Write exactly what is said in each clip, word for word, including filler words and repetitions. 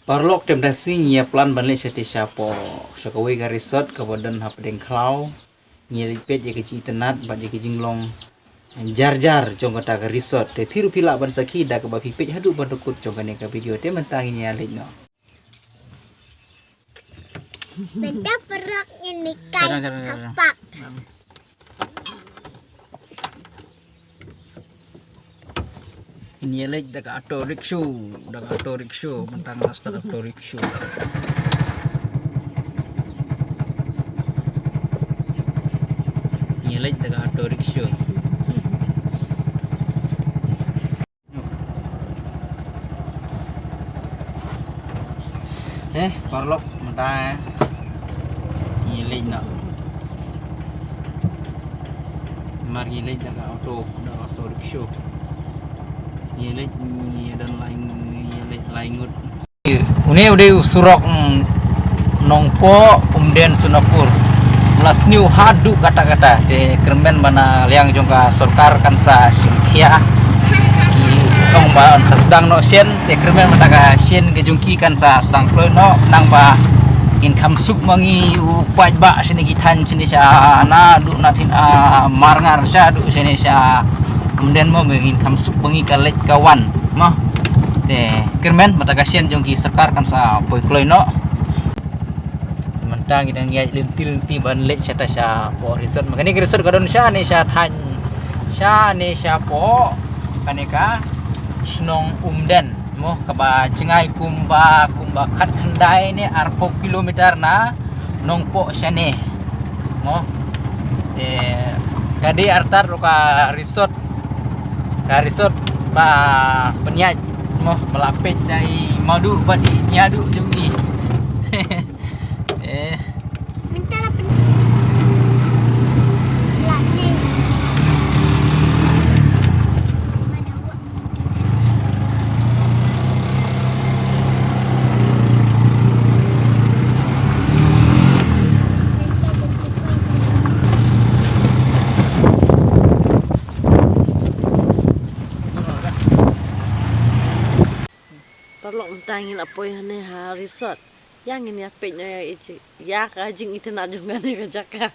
Paralok, te mynta shi ngi ïa plan ban leit shatei shapoh sha kawei ka resort kaba don hapdeng khlaw. Ngi leit peit ïa ka jingitynnad bad ïa ka jinglong jar jar jong kata ka resort. Te phi ruh phi lah ban sakhi da kaba phi peit haduh ban da kut jong kane ka video. Te mynta ngin ïa leit noh. Mynta paralok ngin mih kai ha park. Ngin ïa leit da ka auto rickshaw, da ka auto rickshaw, mynta nga start auto rickshaw. Ngin ïa leit da ka auto rickshaw. Eh, paralok, mynta ngi leit noh. Mar ngi leit da ka auto, da ka auto rickshaw. Ngi leit, ngi don lai, ngi leit lai ngut. Une u dei u surok, mm, Nongpoh, Umden, Sonapur. La sniew haduh katta katta. Te kyrmen ba na liang jong ka sorkar kan sa shimkhia. Ki ong ba yn sa sdang noh shen. Te kyrmen mynta ka shen ka jong ki kan sa sdang kloi noh. Khnang ba ngin kham suk ma ngi u paidbah shane ki thaiñ shane sha Naduh, Nathin, ah, Marngar shaduh shane sha Umden mo, ngin kham suk ma ngi ka leit ka wan mo. Te kyrmen mynta ka shen jong ki sorkar kan sa poi kloi noh. Mynta ngi dang ïaid lynti lynti ban leit shata shapoh resort. Ma kane ka resort ka don shane sha thaiñ, shane shapoh kane ka shnong Umden mo, kaba jngai kumba, kumba khatkhyndai ne arphew kilometer na Nongpoh shane mo. Te ka dei artat ruh ka resort, ka resort ba pynïaid mo, ba la peit da i Madu bad i Niadu jong ngi. Eh. Mynta la pyn-, la ni. Paralok, mynta ngi la poi hangne ha resort. Ïa ngin ïa peit noh ïa i ji-, ïa ka jingitynnad jong kane ka jaka.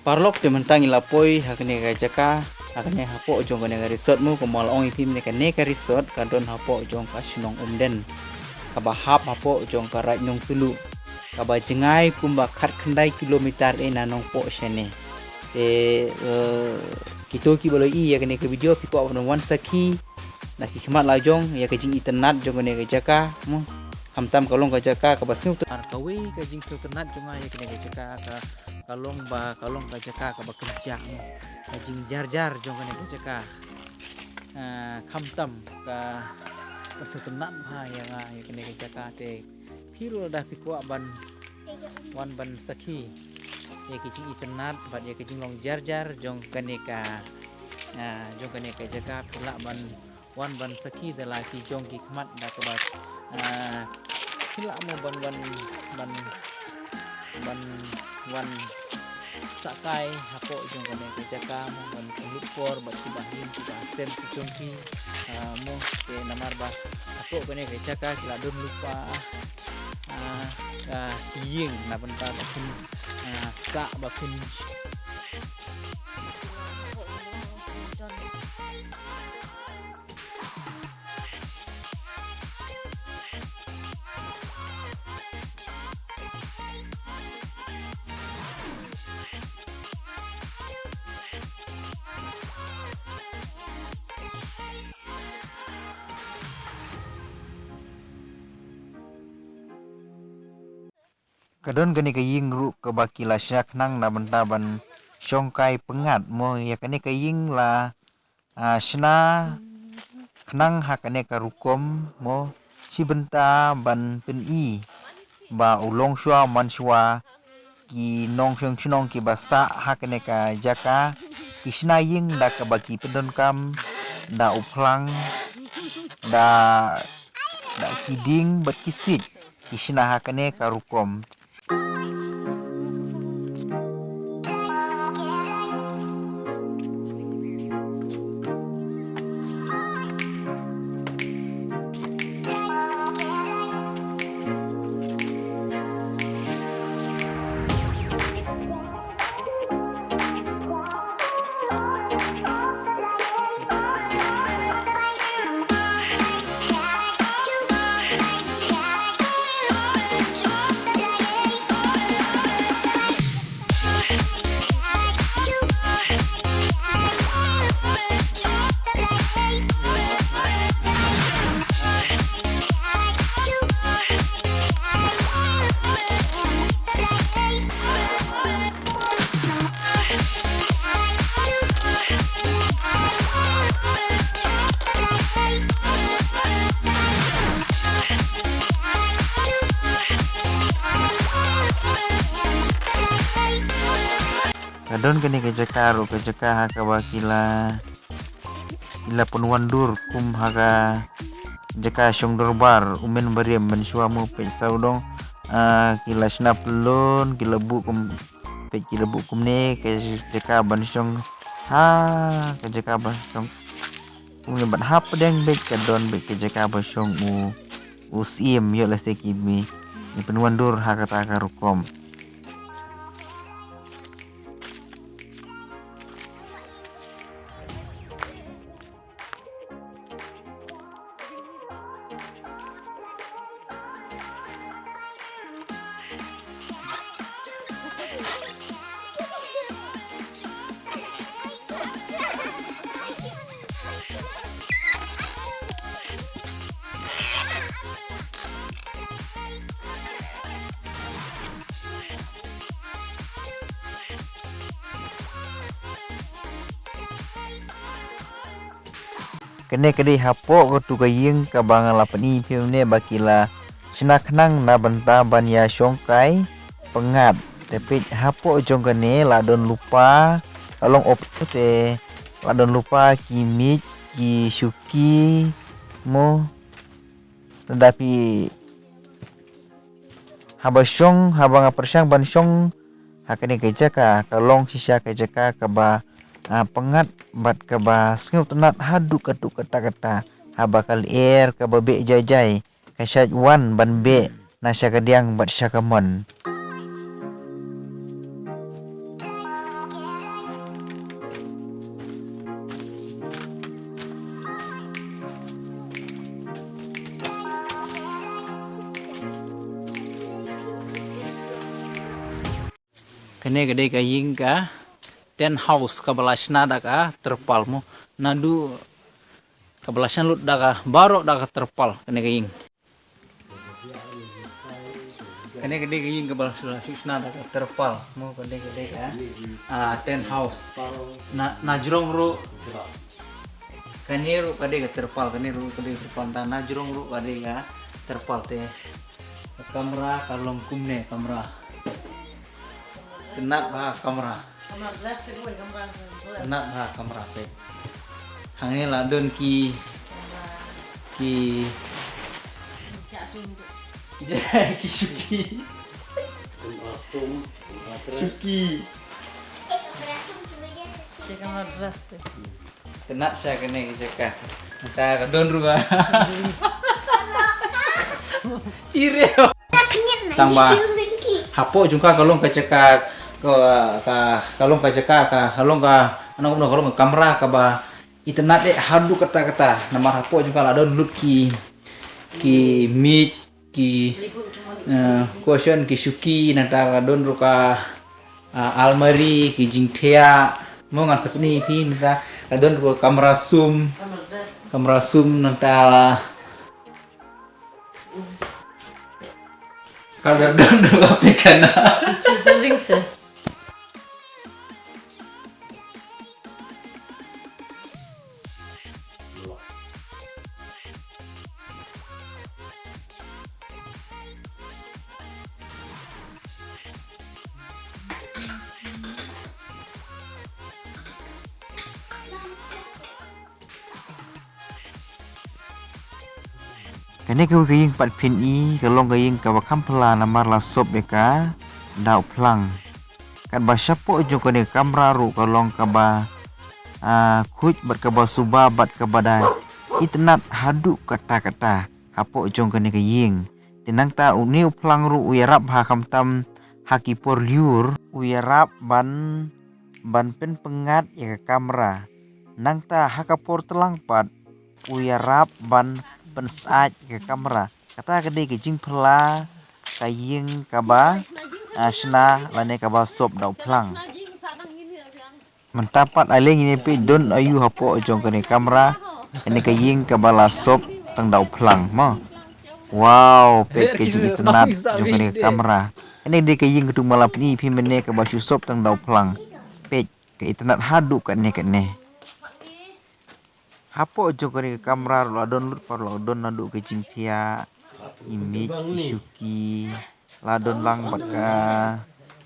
Paralok, te mynta ngi la poi ha kane ka jaka, ha kane hapoh jong kane ka resort mo, kumba la ong ïa phi mynne kane ka resort ka don hapoh jong ka shnong Umden, kaba hap hapoh jong ka Raid Nongtuluh, kaba jngai kumba khatkhyndai kilometer eh na Nongpoh shane. Te, eh, kito kiba la ïohi ïa kane ka video phi kwah ban wan sakhi na ki khmat la jong ïa ka jingitynnad jong kane ka jaka mo. Khamtam ka long ka jaka kaba sngewtynnad. Ar kawei ka jingsngewtynnad jong nga ïa kane ka jaka ka, ka long ba, ka long ka jaka kaba kynjah mo. Ka jingjar jar jong kane ka jaka. Ah, khamtam ka, ka sngewtynnad bha ïa nga ïa kane ka jaka te. Phi ruh lada phi kwah ban wan ban sakhi ïa ki jingitynnad bad ïa ki jinglong jar jar jong kane ka, ah, jong kane ka jaka, phi lah ban wan ban sakhi da la ki jong ki khmat da kaba, ah, phi lah mo ban, ban, ban, ban wan sah kai hapoh jong kane ka jaka mo, ban pynlut por bad ki bahaïing ki bahasem ki jong ki, ah, mo, te namar ba hapoh kane ka jaka ki la don lypa, ah, ah, ïing na bynta ba phin, ah, sah ba phin Ka don kane ka ïing ruh kaba ki la shna khnang na bynta ban shongkai pyngngad mo. Ïa kane ka ïing la, ah, shna khnang ha kane ka rukom mo, shi bynta ban pyni ba u longshuwa manshuwa ki nongshong shnong kiba sah ha kane ka jaka ki shna ïing da kaba ki pyndonkam da u phlang, da, da ki dieng bad ki siej, ki shna ha kane ka rukom. Ka don kane ka jaka ruh, ka jaka ha kaba ki la, ki la pynwandur kum ha ka jaka shong dorbar u Myn Barim mynshuwa mo, peit sawdong, ah, ki la shna pyllun, ki la buh kum, peit ki la buh kumne ka jaka ban shong, ha ka jaka ban shong kumne, bad hapdeng beit ka don beit ka jaka ba shong u, u Syiem, ïoh lehse ki mih, mih pynwandur ha kata ka rukom. Kane ka dei hapoh katu ka ïing kaba nga la pyni phi mynne ba ki la shna khnang na bynta ban ïa shongkai pyngngad. Te peit hapoh jong kane la don lypa, ka long opor te la don lypa, ki miej, ki shuki mo. Lada phi haba shong, haba nga pyrshang ban shong ha kane ka jaka, ka long shisha ka jaka kaba, ah, pyngngad bad kaba sngewtynnat haduh kaduh katta katta. Haba ka lyer kaba beh jai jai, ka shait wan ban beh na sha ka diang bad sha ka mon. Kane ka dei ka ïing ka tent house kaba la shna da ka terpal mo. Naduh kaba la shna lut da ka baroh da ka terpal kane ka ïing. Kane ka dei ka ïing kaba la shu shna da ka terpal mo, kane ka dei ka, ah, tent house. Na, na jrong ruh. Kane ruh ka dei ka terpal, kane ruh ka dei ka terpal, na jrong ruh ka dei ka terpal te. Ka kamra ka long kumne kamra. Tynnat bha kamra. Kamra glass te, kamra glass. Tynnat bha kamra te. Hangne la don ki, ki, ki shuki. Shuki. Te kamra glass te. Tynnat sha kane ka jaka. Ka don ruh ka. Chire. Tang ba hapoh jong ka ka long ka jaka ka, ka, ka long ka jaka ka, ka long ka, ano kumno, ka long ka kamra kaba itynnat eh haduh katta katta. Namar hapoh jong ka la don lut ki, ki miej, ki, eh, cushion, ki shuki, nangta la don ruh ka, ah, almari, ki jingthiah. Mo ngan sa pyni phi mynta, la don ruh ka kamra sum. Kamra sum nangta la, Ka da don ruh ka pynkhana. Children ring se. Kane kawei ka ïing pat phin i ka long ka ïing kaba kham phylla namar la sop ïa ka da u phlang. Katba shapoh jong kane ka kamra ruh ka long kaba, ah, khuid bad kaba suba bad kaba da itynnad haduh katta katta hapoh jong kane ka ïing. Te nangta une u phlang ruh u ïarap ha khamtam ha ki por lyiur u ïarap ban, ban pynpyngngad ïa ka kamra. Nangta ha ka por tlang pat u ïarap ban pynsyaid ïa ka kamra. Kata ka dei ka jingphylla ka ïing kaba, ah, shna lane kaba sop da u phlang. Mynta pat ale ngin ïa peit don aïu hapoh jong kane ka kamra, kane ka ïing kaba la sop tang da u phlang mo. Wow, peit ka jingitynnad jong kane ka kamra. Kane dei ka ïing katu ba la pyni phi mynne kaba shu sop tang da u phlang. Peit ka itynnad haduh kane kane. Hapoh jong kane ka kamra ruh la don lut pat, la don naduh ka jingthiah, i miej, i shuki, la don lang bad ka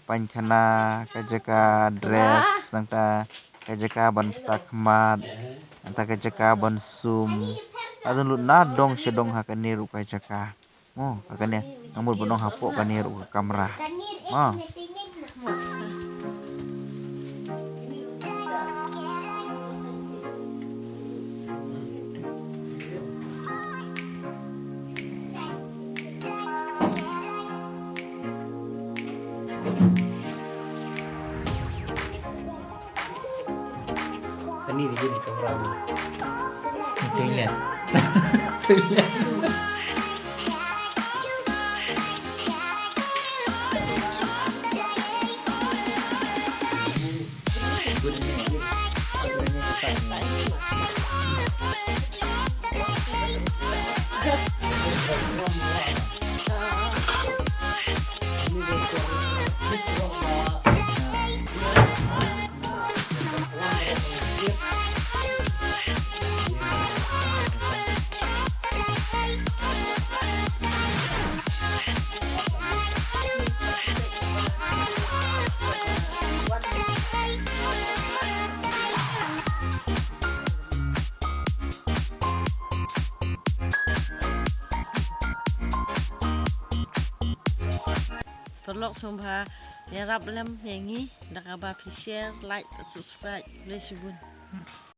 pynkhana, ka jaka dress, nangta ka jaka ban pynta khmat, nangta ka jaka ban sum. La don lut nadong shadong ha kane ruh ka jaka. Mo, ka kane, nga mut ban ong hapoh kane ruh ka kamra. Mo. Kane dei ka kamra. Toilet. Toilet. Paralok sngewbha ïarap lem ïa ngi da kaba phi share, like, subscribe. Khublei shibun.